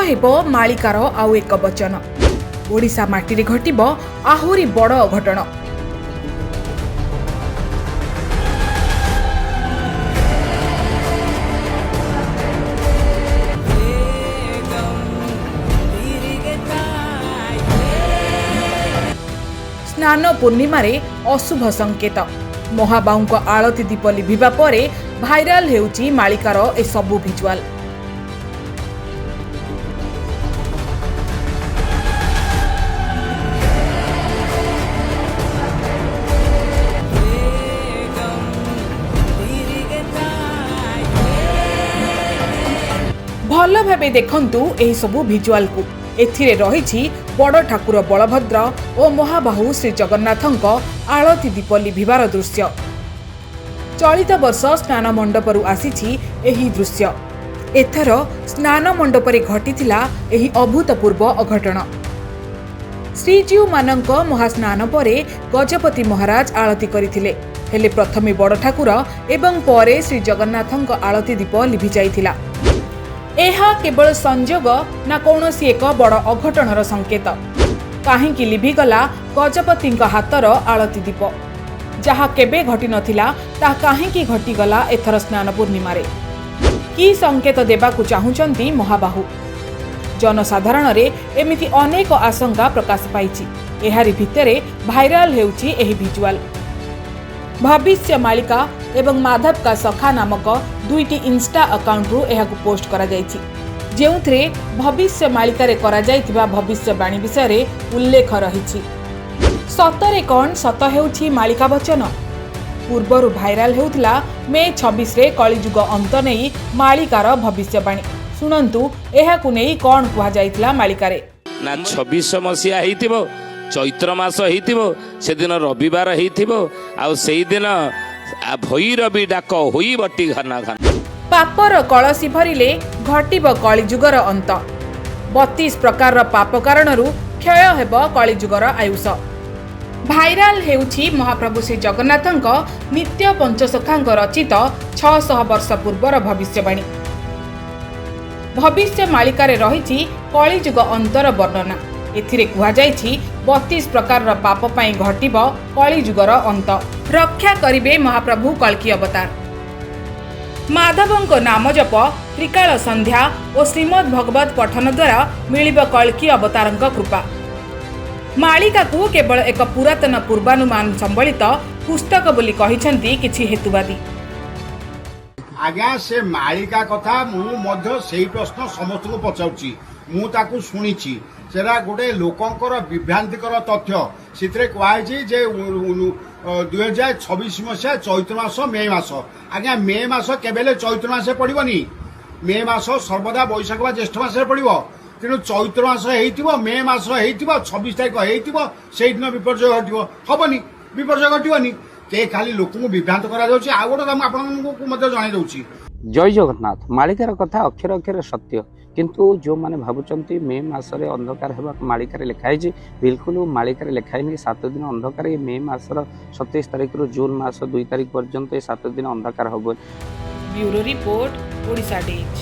ହେବ ମାଳିକାର ଆଉ ଏକ ବଚନ। ଓଡ଼ିଶା ମାଟିରେ ଘଟିବ ଆହୁରି ବଡ଼ ଅଘଟଣ। ସ୍ନାନ ପୂର୍ଣ୍ଣିମାରେ ଅଶୁଭ ସଂକେତ। ମହାବାହୁଙ୍କ ଆଳତି ଦୀପ ଲିଭିବା ପରେ ଭାଇରାଲ ହେଉଛି ମାଳିକାର ଏସବୁ ଭିଜୁଆଲ। ଭଲ ଭାବେ ଦେଖନ୍ତୁ ଏହିସବୁ ଭିଜୁଆଲକୁ। ଏଥିରେ ରହିଛି ବଡ଼ ଠାକୁର ବଳଭଦ୍ର ଓ ମହାବାହୁ ଶ୍ରୀ ଜଗନ୍ନାଥଙ୍କ ଆଳତି ଦୀପ ଲିଭିବାର ଦୃଶ୍ୟ। ଚଳିତ ବର୍ଷ ସ୍ନାନ ମଣ୍ଡପରୁ ଆସିଛି ଏହି ଦୃଶ୍ୟ। ଏଥର ସ୍ନାନ ମଣ୍ଡପରେ ଘଟିଥିଲା ଏହି ଅଭୂତପୂର୍ବ ଅଘଟଣ। ଶ୍ରୀଜୀଉମାନଙ୍କ ମହାସ୍ନାନ ପରେ ଗଜପତି ମହାରାଜ ଆଳତି କରିଥିଲେ। ହେଲେ ପ୍ରଥମେ ବଡ଼ ଠାକୁର ଏବଂ ପରେ ଶ୍ରୀ ଜଗନ୍ନାଥଙ୍କ ଆଳତି ଦୀପ ଲିଭିଯାଇଥିଲା। ଏହା କେବଳ ସଂଯୋଗ ନା କୌଣସି ଏକ ବଡ଼ ଅଘଟଣର ସଂକେତ? କାହିଁକି ଲିଭିଗଲା ଗଜପତିଙ୍କ ହାତର ଆଳତି ଦୀପ? ଯାହା କେବେ ଘଟିନଥିଲା ତାହା କାହିଁକି ଘଟିଗଲା ଏଥର ସ୍ନାନ ପୂର୍ଣ୍ଣିମାରେ? କି ସଂକେତ ଦେବାକୁ ଚାହୁଁଛନ୍ତି ମହାବାହୁ? ଜନସାଧାରଣରେ ଏମିତି ଅନେକ ଆଶଙ୍କା ପ୍ରକାଶ ପାଇଛି। ଏହାରି ଭିତରେ ଭାଇରାଲ ହେଉଛି ଏହି ଭିଜୁଆଲ। ଭବିଷ୍ୟ ମାଳିକା ଏବଂ ମାଧବ କା ସଖା ନାମକ ଦୁଇଟି ଇନଷ୍ଟା ଆକାଉଣ୍ଟରୁ ଏହାକୁ ପୋଷ୍ଟ କରାଯାଇଛି, ଯେଉଁଥିରେ ଭବିଷ୍ୟ ମାଳିକାରେ କରାଯାଇଥିବା ଭବିଷ୍ୟବାଣୀ ବିଷୟରେ ଉଲ୍ଲେଖ ରହିଛି। ସତରେ କ'ଣ ସତ ହେଉଛି ମାଳିକା ବଚନ? ପୂର୍ବରୁ ଭାଇରାଲ ହେଉଥିଲା ମେ 26ରେ କଳିଯୁଗ ଅନ୍ତ ନେଇ ମାଳିକାର ଭବିଷ୍ୟବାଣୀ। ଶୁଣନ୍ତୁ ଏହାକୁ ନେଇ କ'ଣ କୁହାଯାଇଥିଲା ମାଳିକାରେ। ନା 26 ମସିହା ହେଇଥିବ, ଚୈତ୍ର ମାସ ହେଇଥିବ, ସେଦିନ ରବିବାର ହେଇଥିବ, ଆଉ ସେଇଦିନ ଭୈରବୀ ଡାକ ହୋଇବଟି ଘନ ଘନ। ପାପର କଳସୀ ଭରିଲେ ଘଟିବ କଳିଯୁଗର ଅନ୍ତ। 32 ପ୍ରକାରର ପାପ କାରଣରୁ କ୍ଷୟ ହେବ କଳିଯୁଗର ଆୟୁଷ। ଭାଇରାଲ ହେଉଛି ମହାପ୍ରଭୁ ଶ୍ରୀ ଜଗନ୍ନାଥଙ୍କ ନିତ୍ୟ ପଞ୍ଚସଖାଙ୍କ ରଚିତ 600 ବର୍ଷ ପୂର୍ବର ଭବିଷ୍ୟବାଣୀ। ଭବିଷ୍ୟ ମାଳିକାରେ ରହିଛି କଳିଯୁଗ ଅନ୍ତର ବର୍ଣ୍ଣନା। ଏଥିରେ କୁହାଯାଇଛି 32 ପ୍ରକାରର ପାପ ପାଇଁ ଘଟିବ କଳିଯୁଗର ଅନ୍ତ। ରକ୍ଷା କରିବେ ମହାପ୍ରଭୁ କଳ୍କୀ ଅବତାର। ମାଧବଙ୍କ ନାମ ଜପ, ତ୍ରିକାଳ ସନ୍ଧ୍ୟା ଓ ଶ୍ରୀମଦ୍ ଭଗବତ ପଠନ ଦ୍ୱାରା ମିଳିବ କଳ୍କୀ ଅବତାରଙ୍କ କୃପା। ମାଳିକାକୁ କେବଳ ଏକ ପୁରାତନ ପୂର୍ବାନୁମାନ ସମ୍ବଳିତ ପୁସ୍ତକ ବୋଲି କହିଛନ୍ତି କିଛି ହେତୁବାଦୀ। ଆଜ୍ଞା, ସେ ମାଳିକା କଥା ମୁଁ ମଧ୍ୟ ସେଇ ପ୍ରଶ୍ନ ସମସ୍ତଙ୍କୁ ପଚାରୁଛି। ମୁଁ ତାକୁ ଶୁଣିଛି, ସେଟା ଗୋଟେ ଲୋକଙ୍କର ବିଭ୍ରାନ୍ତିକର ତଥ୍ୟ। ସେଥିରେ କୁହାଯାଇଛି ଯେ 2026 ମସିହା ଚୈତ୍ର ମାସ ମେ ମାସ। ଆଜ୍ଞା, ମେ ମାସ କେବେ ହେଲେ ଚୈତ୍ର ମାସରେ ପଡ଼ିବନି। ମେ ମାସ ସର୍ବଦା ବୈଶାଖ ବା ଜ୍ୟେଷ୍ଠ ମାସରେ ପଡ଼ିବ। ତେଣୁ ଚୈତ୍ର ମାସ ହେଇଥିବ, ମେ ମାସ ହେଇଥିବ, 26 ତାରିଖ ହେଇଥିବ, ସେଇଦିନ ବିପର୍ଯ୍ୟୟ ଘଟିବ? ହବନି, ବିପର୍ଯ୍ୟୟ ଘଟିବନି। ସେ ଖାଲି ଲୋକଙ୍କୁ ବିଭ୍ରାନ୍ତ କରାଯାଉଛି। ଆଉ ଗୋଟେ କଥା ମୁଁ ଆପଣଙ୍କୁ ମଧ୍ୟ ଜଣାଇ ଦେଉଛି। ଜୟ ଜଗନ୍ନାଥ। ମାଳିକାର କଥା ଅକ୍ଷର ଅକ୍ଷର ସତ୍ୟ, କିନ୍ତୁ ଯେଉଁମାନେ ଭାବୁଛନ୍ତି ମେ ମାସରେ ଅନ୍ଧକାର ହେବା ମାଳିକାରେ ଲେଖା ହେଇଛି, ବିଲକୁଲ ମାଳିକାରେ ଲେଖା ହେଇନି 7 ଦିନ ଅନ୍ଧକାର। ଏ ମେ ମାସର 27 ତାରିଖରୁ ଜୁନ୍ ମାସ 2 ତାରିଖ ପର୍ଯ୍ୟନ୍ତ ଏ 7 ଦିନ ଅନ୍ଧକାର ହେବ। Bureau report, Odisha days.